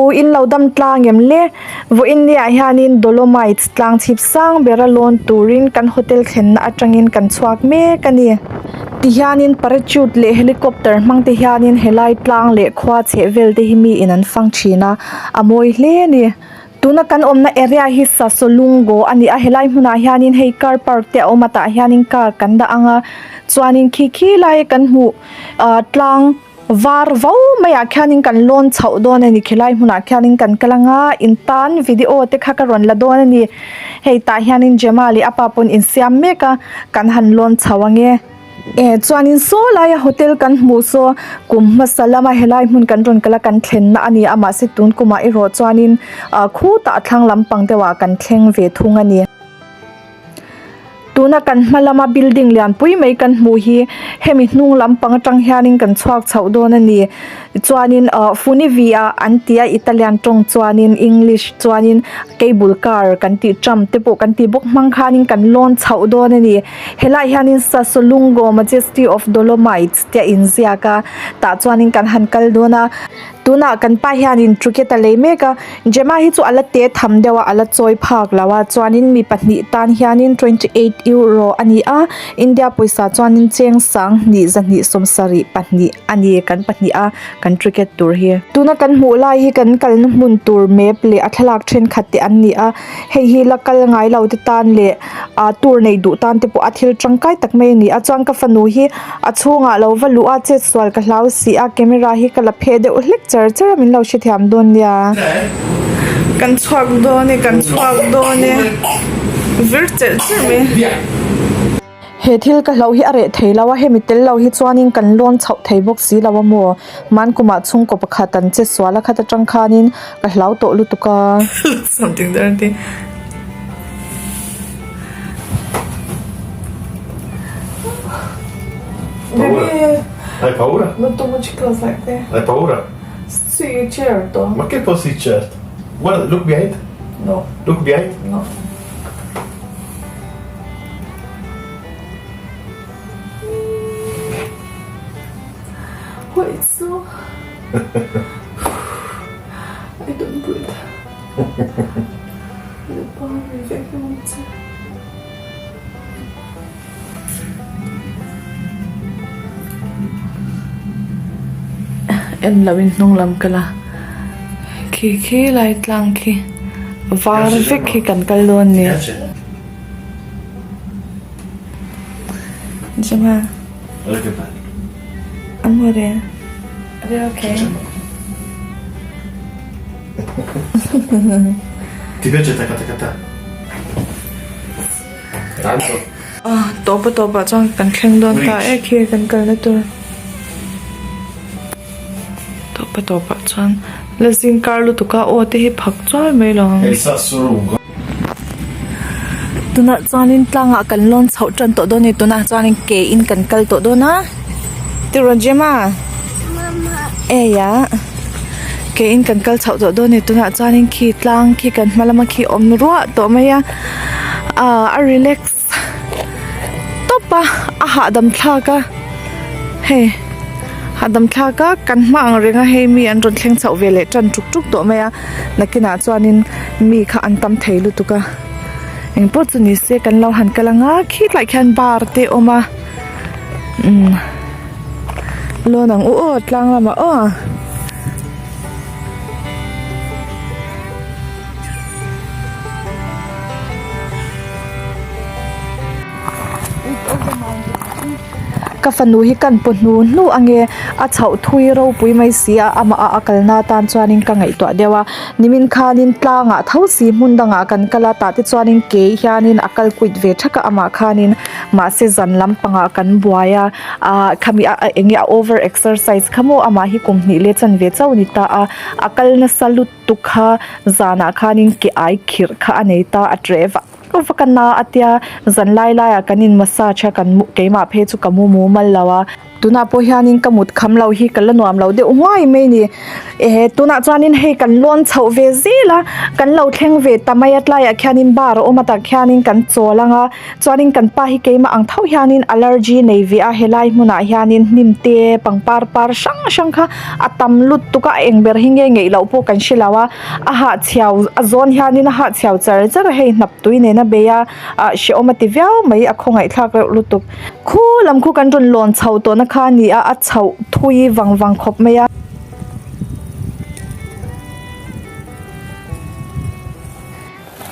Hello, in lo dam tlang em le? Vawiin niah hianin Dolomites tlang chhip sang bera lawn turin kan hotel thlenna atangin kan chhuak mek a ni. Tihianin parachute leh helicopter hmang te hianin helai tlang leh khua chheh vel te hi miin an fang thin a, a mawi hle a ni. Tuna kan awmna area hi Sassolungo a ni a, helai hmunah hianin hei car park te a awm a tah hianin car kan dah ang a, chuanin khi khi laia kan hmuh ah tlang var vo maiah khianin kan lawn chhoh dawn a ni khilai hmunah khianin kan kal ang a in tan video te kha ka rawn la dawn a ni hei tah hianin Gemma leh a pa pawn insiam mek a kan han lawn chho ang e. Eh chuanin saw laia hotel kan hmuh saw kum hmasa lama helai hmun kan rawn kal a kan thlenna a ni a mahse tun kumah erawh chuanin ah khutah a thlang lampang deuhah kan thleng ve thung a ni. Tuna kan hma lama building lianpui mai kan hmuh hi hemi hnung lampang atang hianin kan chhuak chhoh dawn a ni chuanin ah funivi ah an ti a Italian tawng chuanin English chuanin cable car kan tih tram te pawh kan tih bawk hmang khanin kan lawn chhoh dawn a ni. Helaiah hianin Sassolungo Majesty of Dolomites te a inziak a tah chuanin kan han kal dawn a tunah kan pa hianin ticket a lei mek a Gemma hi chu a la te tham deuh a a la chawi phak lo a chuanin mi pahnih tan hianin 28 euro a ni a India pawisa chuanin cheng sang hnih zahnih sawmsarih pahnih a ni kan pahnih a kan ticket tur hi. Tuna kan hmuh lai hi kan kalna hmun tur map leh a thlalak thenkhat te an ni a. Hei hi la kal ngai lo te tan leh ah tour nei duh tan te pawh a thil tangkai tak mai a ni a chuan ka fanu hi a chhungah lo va luh a chetsual ka hlau si a camera hi ka la pheh deuh hlek char char a min lo hrethiam dawn nia. Kan chhuak dawn e kan chhuak dawn e vir chelh chelh mai. He thil ka hloh hi a reh thei lo a, hemi tel lo hi chuanin kan lawn chhoh thei bawk si lo a maw? Hmankumah chhungkaw pakhat an che sual a khat atang khanin ka hlau tawh lutuk a. Something dirty. Paura. Hai paura? Non too much close like that. Hai paura? Sì, certo. Ma che così certo? Guarda, look behind. No. Look behind. No. Wait, so I don't breathe. En lo in hnung lam kal a khi khi lai tlang khi var vek khi kan kal dawn a ni. Gemma. Amore. Are you okay? Ti piace tacca tacca ta? Tanto? Ah, tawpa tawpah chuan kan thleng dawn ta e khi kan kalna tur. Tawpa tawpah chuan la zing kar lutuk a aw te hi phak chuai mai lo ang. Tunah chuanin tlangah kan lawn chhoh tan tawh dawn a ni tunah chuanin ke in kan kal tawh dawn a tiraw Gemma eia ke in kan kal chhoh tawh dawn a ni tunah chuanin khi tlang khi kan hma lama khi awm ruah tawh mai a ah a relax. tawp a a hahdam thlak a hei hahdam thlak a kan hma ang reng a hei mi an rawn thleng chhoh ve leh tan tuk tuk tawh mai a nakinah chuanin mi kha an tam thei lutuk a engpawh chu ni se kan lo han kal ang a khitlai khian bar te a awm a umm lawn ang u aw tlang lamah aw. Ka fanu hi kan paw hnu hnu ange a chhoh thui ropui mai si a amah a a kalna atan chuanin ka ngaihtuah deuh a nimin khanin tlangah tho si hmun dangah kan kal a tah te chuanin ke hianin a kal kuit ve thak a amah khanin mahse zan lampangah kan buai a ah khami a eng nge a over exercise kha maw amah hi kum hnih leh chanve chauh a ni ta a a kal nasa lut tuk kha zanah khanin ke ai khirh kha a nei ta a ṭeh vak vak a na a tia zan lai laiah kan in massage a kan mu keimah phei chu ka mu mumal lo a. Tunah pawh hianin ka mut kham lo hi ka la nuam lo deuh nghuai mai a ni. Ehe tunah chuanin hei kan lawn chhoh ve zel a, kan lo thleng ve ta mai a tlaiah khianin bar a awm a tah khianin kan chawl ang a chuanin kan pa hi keimah ang tho hianin allergy nei ve a helai hmunah hianin hnim te pangpar par hrang hrang kha a tam lutuk a a eng ber hi nge ngeih loh pawh kan hre lo a a hahchhiau a zawn hianin a hahchhiau char char a hei hnap tui nen a bei a ah hrehawm a ti viau mai a khawngaihthlak reuh lutuk. Khu lam khu kan rawn lawn chho tawhna kha a ni a, a chhoh thui vang vang khawp mai a.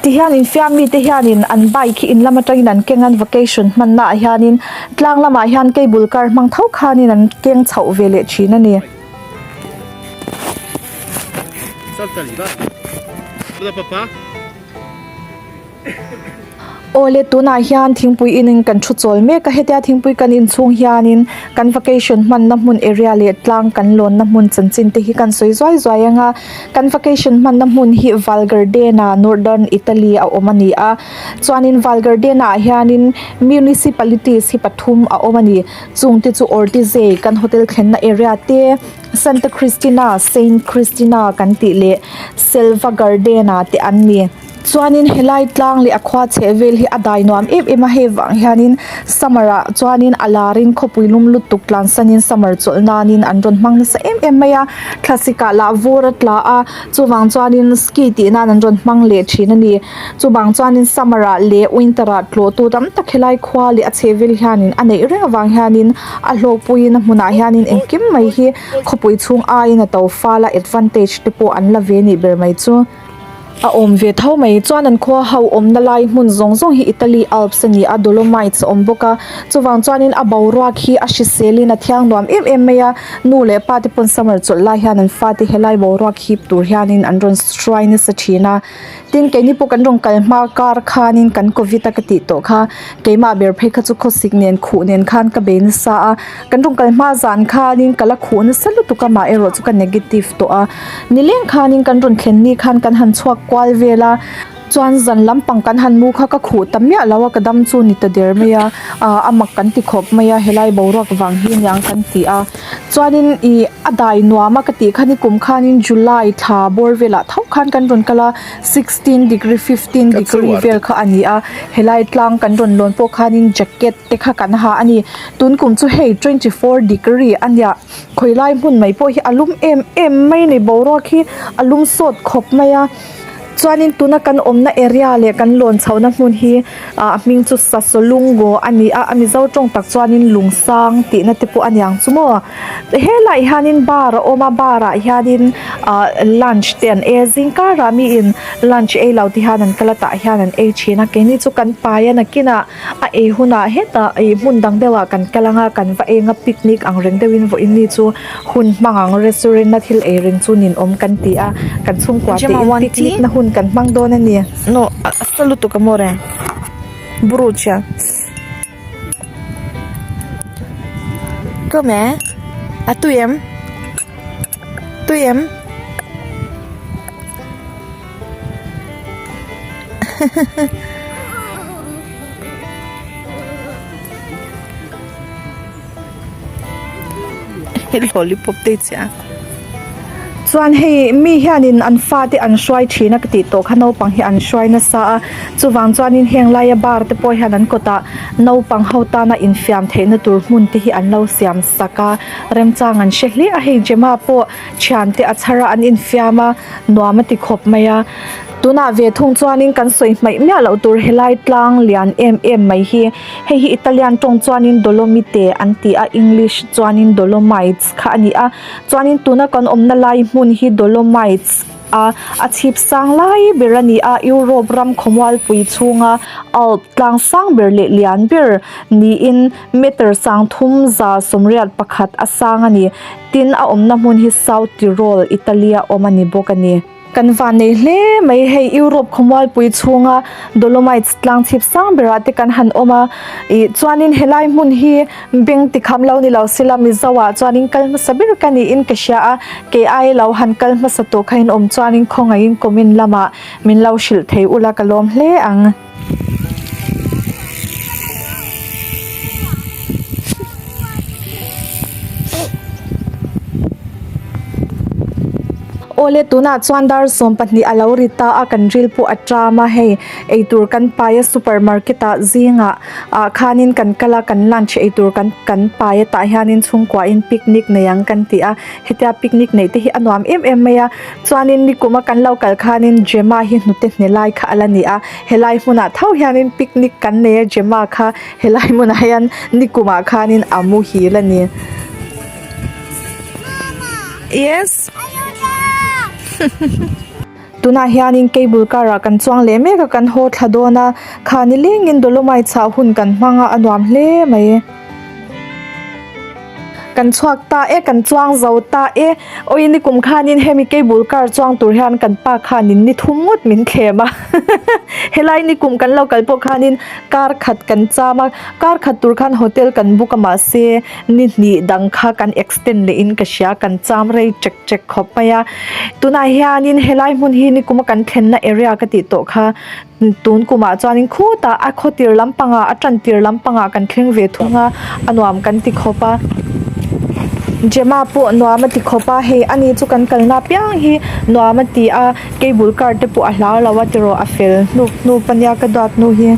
Tihian infiam mite hianin an bike hi in lam atangin an keng a an vacation hmanna ah hianin tlang lamah hian cable car hmang tho khanin an keng chhoh ve leh thin a ni. Awle tunah hian thingpui in kan thu chawl mek a hetia thingpui kan in chhung hianin kan vacation hmanna hmun area leh tlang kan lawnna hmun chanchin te hi kan sawi zuai zuai ang a kan vacation hmanna hmun hi Valgardena Northern Italy a awm a ni a chuanin Valgardena ah hianin municipalities hi pathum a awm a ni chung te chu Ortisei kan hotel thlenna area te Santa Cristina Saint Cristina kan tih leh Selva Gardena te an ni. Chuanin helai tlang leh a khua chheh vel hi a dai nuam em em a hei vang hianin summer ah chuanin a larin khawpui lum lutuk tlan sanin summer chawlh nanin an rawn hmang nasa em em mai a thlasik ah lah vur a tla a chuvang chuanin ski tih nan an rawn hmang leh thin a ni chuvang chuanin summer ah leh winter ah tlawh tu tam tak helai khua leh a chheh vel hianin a neih reng avang hianin a hlawkpuiin a hmunah hianin engkim mai hi khawpui chhung aiin a to fal a advantage te pawh an la ve a nih ber mai chu. A awm ve tho mai chuan an khua ho awmna lai hmun zawng zawng hi Italy Alps a ni a Dolomites a awm bawk a chuvang chuanin a boruak hi a hriselin a thiang nuam em em mai a nu leh pa te pawn summer chawlh lai hian an fate helai boruak hip tur hianin an rawn hruai nasa thin a tin keini pawh kan rawn kal hma kar khanin kan covid a ka tih tawh kha keimah ber phei kha chu khawsik nen khuh nen khan ka bei nasa a kan rawn kal hma zan khanin ka la khuh nasa lutuk a amaherawh chu ka negative tawh a. Nileng khanin kan rawn thlen ni khan kan han chhuak kual vel a chuan zan lampang kan han mu kha ka khuh ta miah lo a ka dam chu ni ta der mai a ah a mak kan ti khawp mai a helai boruak vang hi aniang kan ti a chuanin ih a dai nuam a ka tih kha ni kum khanin July thla bawr velah tho khan kan rawn kal a sixteen degree fifteen degree vel kha a ni a helai tlang kan rawn lawn pawh khanin jacket te kha kan ha a ni tun kum chu hei 24 degree a nia. Khawi lai hmun mai pawh hi a lum em em mai a ni boruak hi a lum sawt khawp mai a chuanin tuna kan awmna area leh kan lawn chhohna hmun hi ah a hming chu Sassolungo a ni a a mizo tawng tak chuanin lung sang tihna te pawh a niang chu maw helaiah hianin bar a awm a bar ah hianin ah lunch te an ei a zing karah miin lunch ei lo te hian an kal a tah hian an ei thin a keini chu kan pai a nakinah. A ei hunah hetah ih hmun dang deuhah kan kal ang a kan va eng a picnic ang reng deuhin vawiin ni chu hun hmang ang restaurant a thil ei reng chu ninawm kan ti a kan chhungkua te in picnic na hun kan hmang dawn a ni. No a sa lutuk amore brucia come a tui em tui em. Lollipop te chiah chuan hei mi hianin an fate an hruai thin a ka tih tawh kha naupang hi an hruai nasa a chuvang chuanin heng laia bar te pawh hian an kawtah naupang ho tana infiam theihna tur hmun te hi an lo siam sak a remchang an hre hle a hei Gemma pawh thiante a chhar a an infiam a nuam a ti khawp mai a tunah ve thung chuanin kan sawi hmaih miah loh tur helai tlang lian em em mai hi hei hi Italian tawng chuanin Dolomite an ti a English chuanin Dolomites kha a ni a chuanin tuna kan awmna lai hmun hi Dolomites a a chhip sang lai ber a ni a Europe ram khawmualpui chhunga Alp tlang sang ber leh lian ber niin meter sang thum 181 a sang a ni. Tin a awmna hmun hi South Tyrol, Italy a awm a ni bawk a ni. Kan van nei hle mai hei Europe khawmualpui chhunga Dolomites tlang chhip sang berah te kan han awm a ih chuanin helai hmun hi beng ti kham lo ni lo sila Mizo ah chuanin kal hmasa ber ka niin ka hria a kei ai lo han kal hmasa tawh kha in awm chuanin khawngaihin comment lamah min lo hrilh thei ula ka lawm hle ang. Awle tunah chuan dar 12 a lo ri ta a kan ril pawh a ṭam a hei eitur kan pai a super market ah zingah ah khanin kan kal a kan lunch eitur kan kan pai a tah hianin chhungkua in picnic nei ang kan ti a hetia picnic neih te hi a nuam em em mai a chuanin nikum a kan lo kal khanin Gemma hi hnute hne lai kha a la ni a helai hmunah tho hianin picnic kan nei a Gemma kha helai hmunah hian nikumah khanin a muhil a ni. Yes. Tunah hianin cable car ah kan chuang leh mek a kan haw thla dawn a kha ni lengin dolomite chah hun kan hmang a a nuam hle mai. Kan chhuak ta e kan chuang zo ta e awi nikum khanin hemi cable car chuang tur hian kan pa khanin ni thum ngawt min thlem a helai nikum kan lo kal pawh khanin kar khat kan cham a kar khat tur khan hotel kan book a mahse Ni hnih dang kha kan extend leh in ka hria kan cham rei chek chek khawp mai a tunah hianin helai hmun hi nikuma kan thlenna area ka tih tawh kha tun kumah chuanin khutah a khaw tir lampangah a tan tir lampangah kan thleng ve thung a a nuam kan ti khawp a Gemma pawh nuam a ti khawp a hei ani chu kan kalna apiang hi nuam a ti a cable car te pawh a hlau lo a tiraw a fel hnup hnup ania ka duat nu hi.